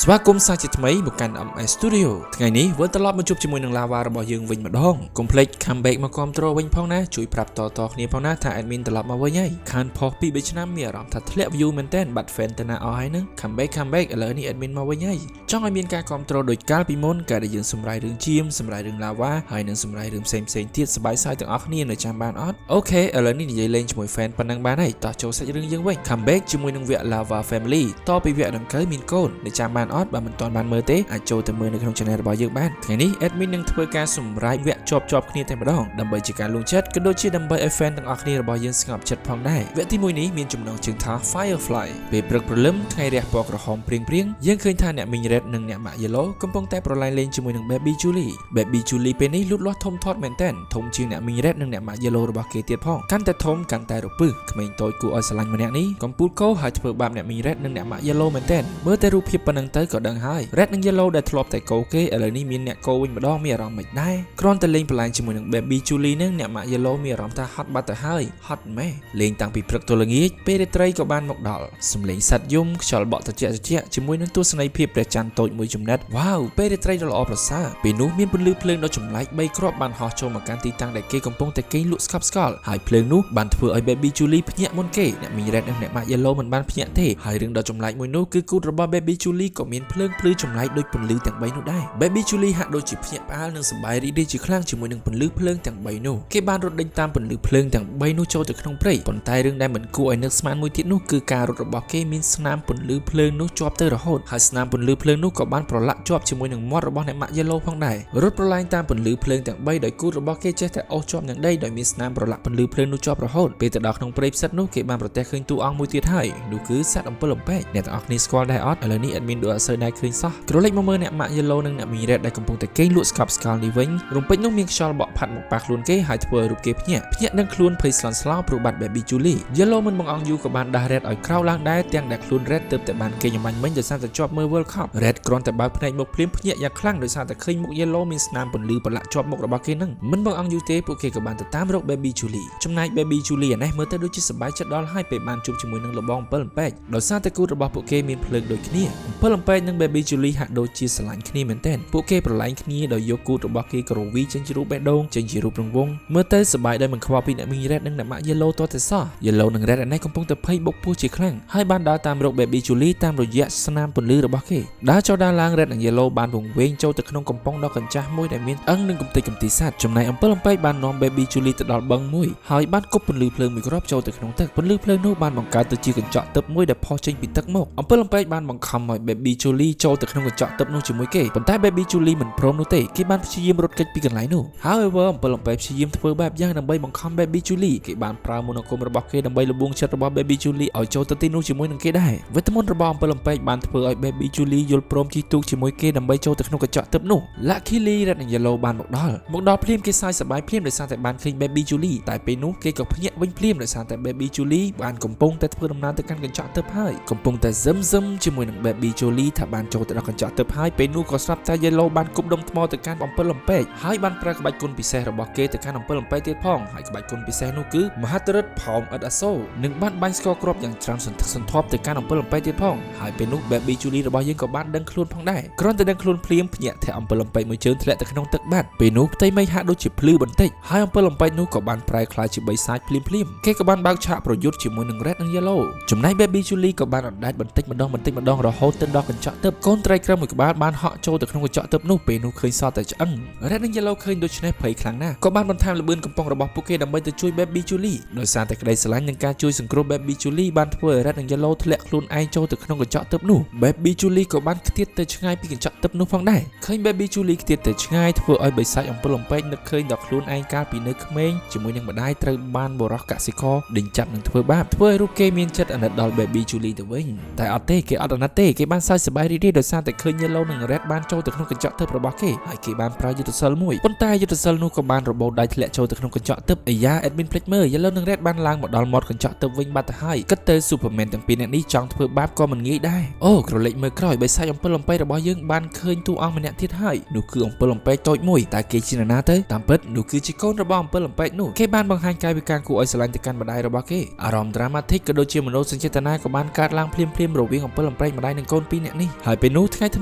ស្វាគមន៍សាជាថ្មីមកកាន់ MS Studio ថ្ងៃនេះវិលត្រឡប់មកជួបជាមួយនឹង Lava របស់យើងវិញម្ដងកុំភ្លេច comeback មកគាំទ្រវិញផងណាជួយប្រាប់តៗគ្នាផងណាថា admin ត្រឡប់មកវិញហើយខានផុសពី3ឆ្នាំមានអារម្មណ៍ថាធ្លាក់ view មែនតើបាត់ fan ទៅណាអស់ហើយហ្នឹង comeback comeback ឥឡូវនេះ admin មកវិញហើយចង់ឲ្យមានការគាំទ្រដូចកាលពីមុនកាលដែលយើងសម្រាយរឿងជាមសម្រាយរឿង Lava ហើយនឹងសម្រាយរឿងផ្សេងផ្សេងៗទៀតសប្បាយសើចទាំងអស់គ្នានៅចាំបានអត់OK ឥឡូវនេះនិយាយលេងជាមួយ fan ប៉ុណ្ណឹងបានហើយតោះចូលសាច់រឿងយើងវិញ comeback ជាមួយនឹងវគ្គ Lava Family តពីវគ្គដង្កូវមានកូននៅចាំបានអត់បើមិនទាន់បានមើលទេអាចចូលទៅមើលនៅក្នុង channel របស់យើងបានថ្ងៃនេះ admin នឹងធ្វើការសម្រាយវគ្គជាប់ជាប់គ្នាតែម្ដងដើម្បីជាការលួងចិត្តក៏ដូចជាដើម្បីឲ្យ fan ទាំងអស់គ្នារបស់យើងស្ងប់ចិត្តផងដែរវគ្គទី1នេះមានចំណងជើងថា Firefly ពេលព្រឹកព្រលឹមថ្ងៃរះពណ៌ក្រហមព្រៀងព្រៀងយើងឃើញថាអ្នកមីង Red និងអ្នកម៉ាក់ Yellow កំពុងតែប្រឡែងលេងជាមួយនឹង Baby Julie Baby Julie ពេលនេះលូតលាស់ធំធាត់មែនទែនធំជាងអ្នកមីង Red និងអ្នកម៉ាក់ Yellow របស់គេទៀតផងកាន់តែធំកាន់តែរពឹសក្មេងតូចគួរឲ្យស្រឡាញ់ម្នាក់នេះកំពូលកោហើយធ្វើបាបអ្នកមីង Red និងអ្នកម៉ាក់ Yellow មែនទែនមើលតែរូបភាពប៉ុណ្ណឹងទៅក៏ដឹងហើយ Red និង Yellow ដែលធ្លាប់តែកោគេឥឡូវនេះមានអ្នកកោវិញម្ដងមានអារម្មណ៍មិនដែរគ្រាន់តែលេងប្រឡែងជាមួយនឹង Baby Julie នឹងអ្នកម៉ាក់ Yellow មានអារម្មណ៍ថាហត់បាត់ទៅហើយហត់ម៉េះលេងតាំងពីព្រឹកទល់ល្ងាចពេលរាត្រីក៏បានមកដល់សំលេងសត្វយំខ្យល់បក់ត្រជាក់ត្រជាក់ជាមួយនឹងទស្សនីយភាពព្រះច័ន្ទតូចមួយចំណិតវ៉ាវពេលរាត្រីដ៏ល្អប្រសើរពេលនោះមានពន្លឺភ្លើងដ៏ចម្លែក3គ្រាប់បានហោះចូលមកកាន់ទីតាំងដែលគេកំពុងតែគេងលក់ស្កប់ស្កល់ហើយភ្លើងនោះបានធ្វើឲ្យ Baby Julie ភ្ញាក់មុនគេអ្នកមីង Red និងអ្នកម៉ាក់ Yellow មិនបានភ្ញាក់ទេហើយរឿងដ៏ចម្លែកមួយនោះគឺគូទរបស់ Baby Julie ក៏មានភ្លើងភ្លឺចម្លែកដូចពន្លឺទាំង3នោះដែរ Baby Julie ហាក់ដូចជាភ្ញាក់ផ្អើលនិងសប្បាយរីករាយជាខ្លាំងជាមួយនឹងពន្លឺភ្លើងទាំង3នោះគេបានរត់ដេញតាមពន្លឺភ្លើងទាំង3នោះចូលទៅក្នុងព្រៃប៉ុន្តែរឿងដែលមិនគួរឲ្យនឹកស្មានមួយទៀតនោះគឺការរត់របស់គេមានស្នាមពន្លឺភ្លើងនោះជាប់ទៅរហូតហើយស្នាមពន្លឺភ្លើងនោះក៏បានប្រឡាក់ជាប់ជាមួយនឹងមាត់របស់អ្នកម៉ាក់ Yellow ផងដែររត់ប្រឡែងតាមពន្លឺភ្លើងទាំង3ដោយគូទរបស់គេចេះតែអូសជាប់នឹងដីដោយមានស្នាមប្រឡាក់ពន្លឺភ្លើងនោះជាប់រហូតពេលទៅដល់ក្នុងព្រៃផ្សិតនោះគេបានប្រទះឃើញតួអង្គមួយទៀតហើយនោះគឺសត្វអំពិលអំពែកអ្នកទាំងអស់គ្នាស្គាល់ដែរអត់ឥឡូវនេះ admin ដូចអត់សូវដែរឃើញសោះក្រឡេកមកមើលអ្នកម៉ាក់ Yellow និងអ្នកមីង Red ដែលកំពុងតែគេងលក់ស្កប់ស្កល់នេះវិញរំពេចនោះមានខ្យល់បក់ផាត់មកប៉ះខ្លួនគេហើយធ្វើឲ្យរូបគេភ្ញាក់ភ្ញាក់នឹងខ្លួនភ័យស្លន់ស្លោព្រោះបាត់ Baby Julie Yellow មិនបង្អង់យូរក៏បានដាស់ Red ឲ្យក្រោកឡើងដែរទាំងដែលខ្លួន Red ទើបតែបានគេងអំបញ្ញមិញដោយសារតែជាប់មើល World Cup Red គ្រាន់តែបើកភ្នែកមកភ្លាមភ្ញាក់យ៉ាងខ្លាំងដោយសារតែឃើញមុខ Yellow មានស្នាមពន្លឺប្រឡាក់ជាប់មុខរបស់គេនឹងមិនបង្អង់យូរទេពួកគេក៏បានទៅតាមរក Baby Julie ចំណែក Baby Julie ឯនេះមើលទៅដូចជាសប្បាយចិត្តដល់ហើយពេលបានជួបជាមួយនឹងលបងអំពិលអំពែកដោយសារតែគូទរបស់ពួកគេមានភ្លើងដូចគ្នាអំពិលអំពែកនិង Baby Julie ហាក់ដូចជាស្រឡាញ់គ្នាមែនទែនពួកគេប្រឡែងគ្នាដោយយកគូទរបស់គេក្រវីចេញជារូបបេះដូងចេញជារូបរង្វង់មើលទៅសប្បាយដោយមិនខ្វល់ពីអ្នកមីង Red និងអ្នកម៉ាក់ Yellow ទាល់តែសោះ Yellow និង Red ឯនេះកំពុងតែភ័យបុកពោះជាខ្លាំងហើយបានដើរតាមរក Baby Julie តាមរយៈស្នាមពន្លឺរបស់គេដើរចូលដើរឡើង Red និង Yellow បានវង្វេងចូលទៅក្នុងកំប៉ុងដ៏កញ្ចាស់មួយដែលមានអឹងនិងកំទេចកំទីសត្វចំណែកអំពិលអំពែកបាននាំ Baby Julie ទៅដល់បឹងមួយហើយបានគប់ពន្លឺភ្លើងមួយគ្រាប់ចូលទៅក្នុងទឹកពន្លឺភ្លើងនោះបានបង្កើតទៅជាកញ្ចក់ទឹកមួយដែលផុសចេញពីទឹកមកអំពិលអំពែកបានបង្ខំឲ្យ Baby Julie ចូលទៅក្នុងកញ្ចក់ទឹកនោះជាមួយគេប៉ុន្តែ Baby Julie មិនព្រមនោះទេគេបានព្យាយាមរត់គេចពីកន្លែងនោះ However អំពិលអំពែកព្យាយាមធ្វើបែបយ៉ាងដើម្បីបង្ខំ Baby Julie គេបានប្រើមន្តអាគមរបស់គេដើម្បីលបួងចិត្តរបស់ Baby Julie ឲ្យចូលទៅទីនោះជាមួយនឹងគេដែរវេទមន្តរបស់អំពិលអំពែកបានធ្វើឲ្យ Baby Julie យល់ព្រមជិះទូកជាមួយគេដើម្បីចូលទៅក្នុងកញ្ចក់ទឹកនោះ Luckily Red និង Yellow បានមកដល់មកដល់ភ្លាមគេសើចសប្បាយភ្លាមដោយសារតែបានឃើញ Baby Julie តែពេលនោះគេក៏ភ្ញាក់វិញភ្លាមដោយសារតែ Baby Julie បានកំពុងតែធ្វើដំណើរទៅកាន់កញ្ចក់ទឹកហើយកំពុងតែសឹមសឹមជាមួយនឹង Baby Julie ថាបានចូលទៅដល់កញ្ចក់ទឹកហើយពេលនោះក៏ស្រាប់តែ Yellow បានគប់ដុំថ្មទៅកាន់អំពិលអំពែកហើយបានប្រើក្បាច់គុណពិសេសរបស់គេទៅកាន់អំពិលអំពែកទៀតផងហើយក្បាច់គុណពិសេសនោះគឺមហិទ្ធិឫទ្ធិផោមឥតអាសូរនិងបានបាញ់ស្ករគ្រាប់យ៉ាងច្រើនសន្ធឹកសន្ធាប់ទៅកាន់អំពិលអំពែកទៀតផងហើយពេលនោះ Baby Julie របស់យើងក៏បានដឹងខ្លួនផងដែរគ្រាន់តែដឹងខ្លួនភ្លាមភ្ញាក់ធាក់អំពិលអំពែកមួយជើងធ្លាក់ទៅក្នុងទឹកបាត់ពេលនោះផ្ទៃមេឃហាក់ដូចជាភ្លឺបន្តិចហើយអំពិលអំពែកនោះក៏បានប្រែក្លាយជាបិសាចភ្លាមភ្លាមគេក៏បានបើកឆាកប្រយុទ្ធជាមួយនឹង Red និង Yellow ចំណែក Baby Julie ក៏បានអណ្ដែតបន្តិចម្ដងបន្តិចម្ដងរហូតទៅដល់កញ្ចក់ទឹកកូនត្រីក្រឹមមួយក្បាលបានហក់ចូលទៅក្នុងកញ្ចក់ទឹកនោះពេលនោះឃើញសតតែឆ្អឹង Red និង Yellow ឃើញដូច្នេះភ័យខ្លាំងណាស់ក៏បានបន្ថែមល្បឿនកំប៉ុងរបស់ពួកគេដើម្បីទៅជួយ Baby Julie ដោយសារតែក្តីស្រឡាញ់និងការជួយសង្គ្រោះ Baby Julie បានធ្វើឲ្យ Red និង Yellow ធ្លាក់ខ្លួនឯងចូលទៅក្នុងកញ្ចក់ទឹកនោះ Baby Julie ក៏បានខ្ទាតទៅឆ្ងាយពីកញ្ចក់ទឹកនោះផងដែរឃើញ Baby Julie ខ្ទាតទៅឆ្ងាយធ្វើឲ្យបិសាចអំពិលអំពែកនឹកឃើញដល់ខ្លួនឯងកាលពីនៅក្មេងជាមួយនឹងម្ដាយត្រូវបានបុរសកសិករដេញចាប់និងធ្វើបាបធ្វើឲ្យរូបគេមានចិត្តអាណិតដល់ Baby Julie ទៅវិញតែអត់ទេគេអត់អាណិតទេគេបានសើចសប្បាយរីករាយដោយសារតែឃើញ Yellow និង Red បានចូលទៅក្នុងកញ្ចក់ទឹករបស់គេហើយគេបានប្រើយុទ្ធសិលមួយប៉ុន្តែយុទ្ធសិលនោះក៏បានរបូតដៃធ្លាក់ចូលទៅក្នុងកញ្ចក់ទឹកអាយ៉ា admin ភ្លេចមើល Yellow និង Red បានឡើងមកដល់មាត់កញ្ចក់ទឹកវិញបាត់ទៅហើយគិតទៅ Superman ទាំងពីរនាក់នេះចង់ធ្វើបាបក៏មិនងាយដែរអូក្រឡេកមើលក្រោយបិសាចអំពិលអំពែករបស់យើងបានឃើញតួអង្គម្នាក់ទៀតហើយនោះគឺអំពិលអំពែកតូចមួយតែគេជានរណាទៅតាមពិតនោះគឺជាកូនរបស់អំពិលអំពែកនោះគេបានបង្ហាញកាយវិការគួរឲ្យស្រឡាញ់ទៅកាន់ម្ដាយរបស់គេអារម្មណ៍ dramatic ក៏ដូចជាមនោសញ្ចេតនាក៏បានកើតឡើងភ្លាមៗរវាងអំពិលអំពែកម្ដាយនិងកូនពីរ 2នាក់នេះហើយពេលនោះថ្ងៃថ្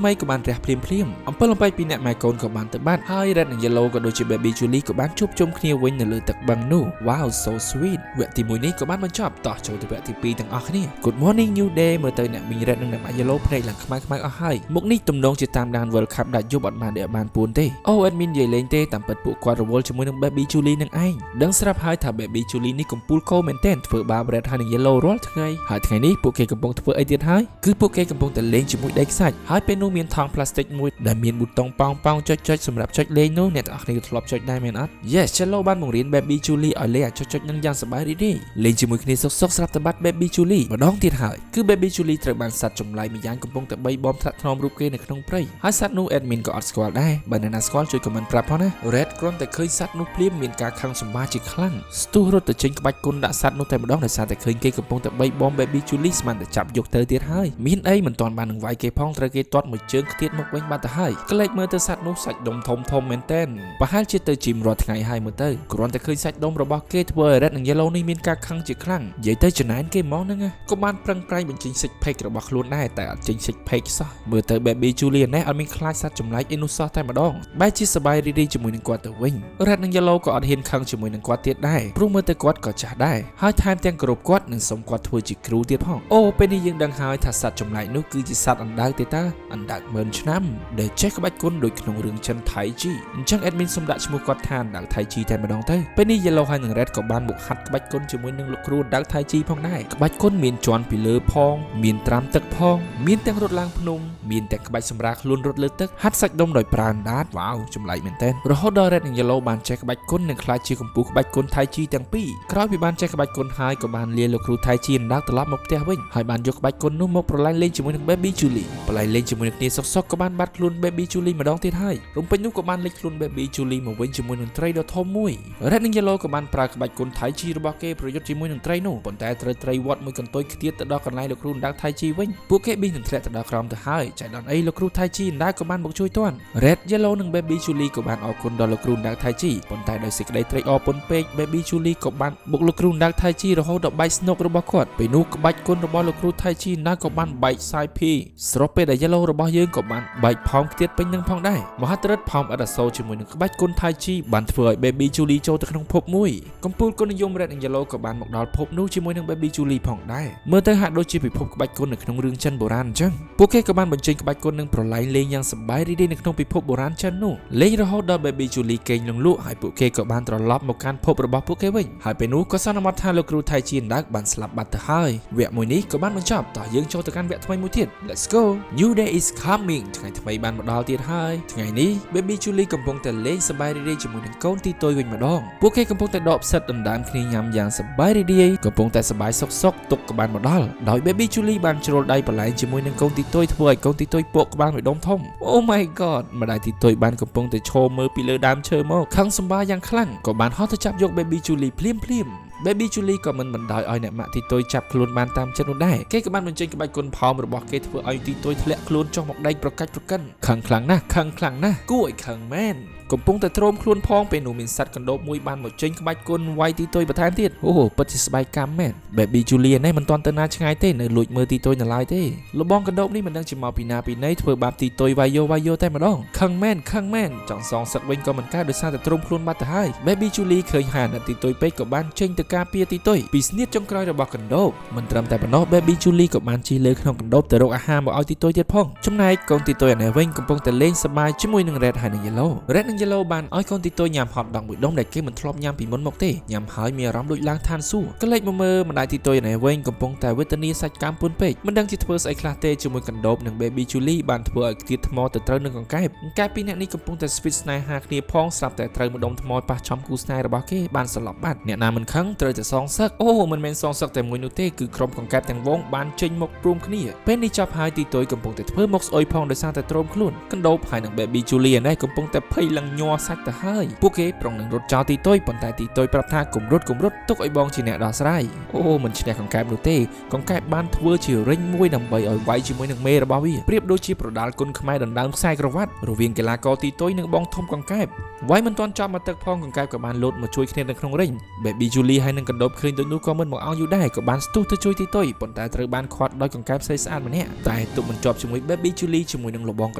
មីក៏បានរះភ្លាមភ្លាមអំពិលអំពែកពីអ្នកម៉ែកូនក៏បានទៅបាត់ហើយ Red និង Yellow ក៏ដូចជា Baby Julie ក៏បានជួបជុំគ្នាវិញនៅលើទឹកបឹងនោះ Wow, so sweet. វគ្គទី1នេះក៏បានបញ្ចប់តោះចូលទៅវគ្គទី2ទាំងអស់គ្នា Good morning, new day. មើលទៅអ្នកមីង Red និងអ្នកម៉ាក់ Yellow ភ្នែកឡើងខ្មៅខ្មៅអស់ហើយមុខនេះទំនងជាតាមដាន World Cup ដាច់យប់អត់បានដែលបានពួនទេអូ admin និយាយលេងទេតាមពិតពួកគាត់រវល់ជាមួយនឹង Baby Julie នឹងឯងដឹងស្រាប់ហើយថា Baby Julie នេះកំពូលកោមែនទែនធ្វើបាប Red ហើយនិង Yellow រាល់ថ្ងៃហើយថ្ងៃនេះពួកគេកំពុងធ្វើអីទៀតហើយគឺពួកគេកំពុងតែលេងជាមួយដីខ្សាច់ហើយពេលនោះមានថង់ផ្លាស្ទិកមួយដែលមានប៊ូតុងប៉ោងប៉ោងចុចចុចសម្រាប់ចុចលេងនោះអ្នកទាំងអស់គ្នាក៏ធ្លាប់ចុចដែរមែនអត់ Yes, Yellow បានបង្រៀន Baby Julie ឲ្យលេងអាចុចចុចនឹងយ៉ាងសប្បាយរីករាយលេងជាមួយគ្នាសុកសុកស្រាប់តែបាត់ Baby Julie ម្ដងទៀតហើយគឺ Baby Julie ត្រូវបានសត្វចម្លែកម្យ៉ាងកំពុងតែបីបំថ្នាក់ថ្នមរូបគេនៅក្នុងព្រៃហើយសត្វនោះ admin ក៏អត់ស្គាល់ដែរបើអ្នកណាស្គាល់ជួយ comment ប្រាប់ផងណា Red គ្រាន់តែឃើញសត្វនោះភ្លាមមានការខឹងសម្បាជាខ្លាំងស្ទុះរត់ទៅចេញក្បាច់គុណដាក់សត្វនោះតែម្ដងដោយសារតែឃើញគេកំពុងតែបីបំ Baby Julie ស្មានតែចាប់យកទៅទៀតហើយមានអីមិនទាន់បាននឹងវាយគេផងត្រូវគេទាត់មួយជើងខ្ទាតមកវិញបាត់ទៅហើយក្លែកមើលទៅសត្វនោះសាច់ដុំធំធំមែនតែនប្រហែលជាទៅgym រាល់ថ្ងៃហើយមើលទៅគ្រាន់តែឃើញសាច់ដុំរបស់គេធ្វើឲ្យ Red និង Yellow នេះមានការខឹងជាខ្លាំងនិយាយទៅចំណែនគេហ្មងហ្នឹងណាក៏បានប្រឹងប្រែងបញ្ចេញ six pack របស់ខ្លួនដែរតែអត់ចេញ six pack សោះមើលទៅ Baby Julie នេះអត់មានខ្លាចសត្វចម្លែកអីនោះសោះតែម្ដងបែរជាសប្បាយរីករាយជាមួយនឹងគាត់ទៅវិញ Red និង Yellow ក៏អត់ហ៊ានខឹងជាមួយនឹងគាត់ទៀតដែរព្រោះមើលទៅគាត់ក៏ចាស់ដែរហើយថែមទាំងគោរពគាត់និងសុំគាត់ធ្វើជាគ្រូទៀតផងអូពេលនេះយើងដឹងហើយថាសត្វចម្លែកនោះគឺជាសត្វអណ្ដើកទេតាអណ្ដើកម៉ឺនឆ្នាំដែលចេះក្បាច់គុណដូចក្នុងរឿងចិនថៃជីអញ្ចឹង admin សូមដាក់ឈ្មោះគាត់ថាអណ្ដើកថៃជីតែម្ដងទៅពេលនេះ Yellow ហើយនិង Red ក៏បានមកហាត់ក្បាច់គុណជាមួយនឹងលោកគ្រូអណ្ដើកថៃជីផងដែរក្បាច់គុណមានជាន់ពីលើផងមានត្រាំទឹកផងមានទាំងរត់ឡើងភ្នំមានទាំងក្បាច់សម្រាលខ្លួនរត់លើទឹកហាត់សាច់ដុំដោយប្រើអណ្ដាតវ៉ាវចម្លែកមែនទែនរហូតដល់ Red និង Yellow បានចេះក្បាច់គុណនិងក្លាយជាកម្ពូលក្បាច់គុណថៃជីទាំងពីរក្រោយពីបានចេះក្បាច់គុណហើយក៏បានលាលោកគ្រូថៃជីអណ្ដើកត្រឡប់មកផ្ទះវិញហើយបានយកក្បាច់គុណនោះមកប្រឡែងលេងជាមួយនឹង Baby Julie ប្រឡែងលេងជាមួយនឹងគ្នាសុកសុកក៏បានបាត់ខ្លួន Baby Julie ម្ដងទៀតហើយរំពេចនោះក៏បានលេចខ្លួន Baby Julie មកវិញជាមួយនឹងត្រីដ៏ធំមួយ Red និង Yellow ក៏បានប្រើក្បាច់គុណថៃជីរបស់គេប្រយុទ្ធជាមួយនឹងត្រីនោះប៉ុន្តែត្រូវត្រីវត្តមួយកន្ទុយខ្ទាតទៅដល់កន្លែងលោកគ្រូអណ្ដើកថៃជីវិញពួកគេប៊ីនឹងធ្លាក់ទៅដល់ក្រោមទៅហើយចៃដន្យអីលោកគ្រូថៃជីអណ្ដើកក៏បានមកជួយទាន់ Red, Yellow និង Baby Julie ក៏បានអរគុណដល់លោកគ្រូអណ្ដើកថៃជីប៉ុន្តែដោយសេចក្តីត្រេកអរពន់ពេក Baby Julie ក៏បានបុកលោកគ្រូអណ្ដើកថៃជីរហូតដល់បែកស្នុករបស់គាត់ពេលនោះក្បាច់គុណរបស់លោកគ្រូថៃជីអណ្ដើកក៏បានបែកសាយភីស្របពេលដែល Yellow របស់យើងក៏បានបែកផោមខ្ទាតពេញនឹងផងដែរមហាត្រិតផោមឥតអសូរជាមួយនឹងក្បាច់គុណថៃជីបានធ្វើឲ្យ Baby Julie ចូលទៅក្នុងភពមួយកំពូលគុណនិយម Red និង Yellow ក៏បានមកដល់ភពនោះជាមួយនឹង Baby Julie ផងដែរមើលទៅហាក់ដូចជាពិភពក្បាច់គុណនៅក្នុងរឿងចិនបុរាណអញ្ចឹងពួកគេក៏បានបញ្ចេញក្បាច់គុណនិងប្រឡែងលេងយ៉ាងសប្បាយរីករាយនៅក្នុងពិភពបុរាណចិននោះលេងរហូតដល់ Baby Julie គេងលងលក់ហើយពួកគេក៏បានត្រឡប់មកកាន់ភពរបស់ពួកគេវិញហើយពេលនោះក៏សន្មតថាលោកគ្រូថៃជីអណ្ដើកបានស្លាប់បាត់ទៅហើយវគ្គមួយនេះក៏បានបញ្ចប់តោះយើងចូលទៅកាន់វគ្គថ្មីមួយទៀត Let's go. New day is coming. ថ្ងៃថ្មីបានមកដល់ទៀតហើយថ្ងៃនេះ Baby Julie កំពុងតែលេងសប្បាយរីករាយជាមួយនឹងកូនទីតូចវិញម្ដងពួកគេកំពុងតែដកផ្សិតដណ្ដើមគ្នាញ៉ាំយ៉ាងសប្បាយរីករាយកំពុងតែសប្បាយសុកសុកទុកក៏បានមកដល់ដោយ Baby Julie បានជ្រុលដៃប្រឡែងជាមួយនឹងកូនទីតូចធ្វើឲ្យកូនទីតូចពកក្បាលមួយដុំធំ Oh my god ម្ដាយទីតូចបានកំពុងតែឈរមើលពីលើដើមឈើមកខឹងសម្បាយ៉ាងខ្លាំងក៏បានហោះទៅចាប់យក Baby Julie ភ្លាមភ្លាម Baby Julie ក៏មិនបណ្ដោយឲ្យអ្នកម៉ាក់ទីតុយចាប់ខ្លួនបានតាមចិត្តនោះដែរគេក៏បានបញ្ចេញក្បាច់គុណផោមរបស់គេធ្វើឲ្យទីតុយធ្លាក់ខ្លួនចុះមកដែកប្រកាច់ប្រកិនខឹងខ្លាំងណាស់ខឹងខ្លាំងណាស់គួរឲ្យខឹងមែនកំពុងតែទ្រាំខ្លួនផងពេលនោះមានសត្វកណ្ដូបមួយបានមកចេញក្បាច់គុណវាយទីតុយបន្ថែមទៀតអូពិតជាស្បែកកម្មមែន Baby Julie នេះមិនទាន់ទៅណាឆ្ងាយទេនៅលួចមើលទីតុយនៅឡើយទេលបងកណ្ដូបនេះមិនដឹងជាមកពីណាពីណីធ្វើបាបទីតុយវាយយោវាយយោតែម្ដងខឹងមែនខឹងមែនចង់សងសឹកវិញក៏មិនកើតដោយសារតែទ្រាំខ្លួនបាត់ទៅហើយ Baby Julie ឃើញហានទីតុយពេកក៏បានចេញទៅការពារទីតុយពីស្នៀតចុងក្រោយរបស់កណ្ដូបមិនត្រឹមតែប៉ុណ្ណោះ Baby Julie ក៏បានជិះលើក្នុងកណ្ដូបទៅរកអាហារមកឲ្យទីតុយទៀតផងចំណែកកូនទីតុយឯនេះវិញកំពុងតែលេងសប្បាយជាមួយនឹង Red ហើយនិង Yellow Red និង Yellow បានឲ្យកូនទីតុយញ៉ាំហត់ដងមួយដុំដែលគេមិនធ្លាប់ញ៉ាំពីមុនមកទេញ៉ាំហើយមានអារម្មណ៍ដូចឡើងឋានសួគ៌ក៏លេចមកមើលម្ដាយទីតុយឯនេះវិញកំពុងតែវេទនាសាច់កាំពុនពេកមិនដឹងជាធ្វើស្អីខ្លះទេជាមួយកណ្ដូបនិង Baby Julie បានធ្វើឲ្យខ្ទាតថ្មទៅត្រូវនឹងកង្កែបកង្កែបពីរនាក់នេះកំពុងតែ sweet ស្នេហាគ្នាផងស្រាប់តែត្រូវម្ដុំថ្មប៉ះចំគូស្នេហ៍របស់គេបានសន្លប់បាត់អ្នកណាមិនខឹងត្រូវតែសងសឹកអូមិនមែនសងសឹកតែមួយនោះទេគឺក្រុមកង្កែបទាំងវងបានចេញមកព្រមគ្នាពេលនេះចាប់ហើយទីតុយកំពុងតែធ្វើមុខស្អុយផងដោយសារតែទ្រាំខ្លួនកណ្ដូបហើយនឹង Baby Julie នេះកំពុងតែភ័យឡើងញ័រសាច់ទៅហើយពួកគេប្រុងនឹងរត់ចោលទីតុយប៉ុន្តែទីតុយប្រាប់ថាកុំរត់កុំរត់ទុកឲ្យបងជាអ្នកដោះស្រាយអូមិនឈ្នះកង្កែបនោះទេកង្កែបបានធ្វើជារិញមួយដើម្បីឲ្យវាយជាមួយនឹងមេរបស់វាប្រៀបដូចជាប្រដាល់គុណខ្មែរដណ្ដើមខ្សែក្រវ៉ាត់រវាងកីឡាករទីតុយនិងបងធំកង្កែបវាយមិនទាន់ចាប់មកទឹកផងកង្កែបក៏បានលោតមកជួយគ្នានៅក្នុងរិញ Baby Julie ហើយនឹងកណ្ដូបឃើញដូចនោះក៏មិនមកអោយយូរដែរក៏បានស្ទុះទៅជួយទីតុយប៉ុន្តែត្រូវបានខាត់ដោយកង្កែបស្រីស្អាតម្នាក់តែទប់មិនជាប់ជាមួយ Baby Julie ជាមួយនឹងលបងក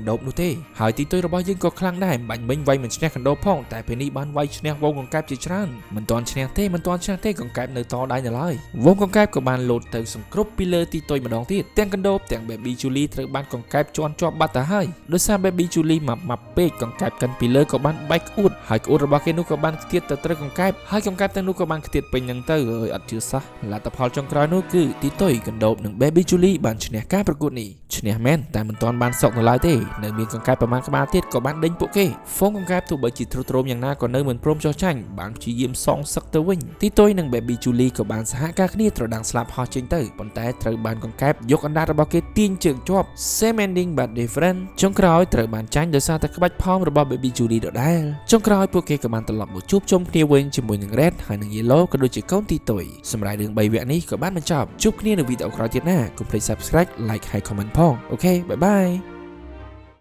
ណ្ដូបនោះទេហើយទីតុយរបស់យើងក៏ខ្លាំងដែរបាញ់មិញវាយមិនឈ្នះកណ្ដូបផងតែពេលនេះបានវាយឈ្នះវងកង្កែបជាច្រើនមិនទាន់ឈ្នះទេមិនទាន់ឈ្នះទេកង្កែបនៅតដៃនៅឡើយវងកង្កែបក៏បានលោតទៅសង្គ្រប់ពីលើទីតុយម្ដងទៀតទាំងកណ្ដូបទាំង Baby Julie ត្រូវបានកង្កែបជន់ជាប់បាត់ទៅហើយដោយសារ Baby Julie ម៉ាប់ម៉ាប់ពេកកង្កែបកាន់ពីលើក៏បានបែកក្អួតហើយក្អួតរបស់គេនោះក៏បានខ្ទាតទៅត្រូវកង្កែបហើយកង្កែបទាំងនោះក៏បានខ្ទាតពេញនឹងទៅអើយអត់ជឿសោះលទ្ធផលចុងក្រោយនោះគឺទីតុយកណ្ដូបនិង Baby Julie បានឈ្នះការប្រកួតនេះឈ្នះមែនតែមិនទាន់បានសុកនៅឡើយទេនៅមានកង្កែបប្រមាណក្បាលទៀតក៏បានដេញពួកគេហ្វូងកង្កែបទោះបីជាទ្រុឌទ្រោមយ៉ាងណាក៏នៅមិនព្រមចោះចាញ់បានព្យាយាមសងសឹកទៅវិញទីតុយនិង Baby Julie ក៏បានសហការគ្នាត្រដាងស្លាប់ហោះចេញទៅប៉ុន្តែត្រូវបានកង្កែបយកអណ្ដាតរបស់គេទាញជើងជាប់ Same ending but different ចុងក្រោយត្រូវបានចាញ់ដោយសារតែក្បាច់ផោមរបស់ Baby Julie ដដែលចុងក្រោយពួកគេក៏បានត្រឡប់មកជួបជុំគ្នាវិញជាមួយនឹង Red ហើយនិង Yellow ក៏ដូចជាកូនទីតុយសម្រាប់រឿង3វគ្គនេះក៏បានបញ្ចប់ជួបគ្នានៅវីដេអូក្រោយទៀតណាកុំភ្លេច Subscribe, Like ហើយ Comment ផង។ OK, bye bye.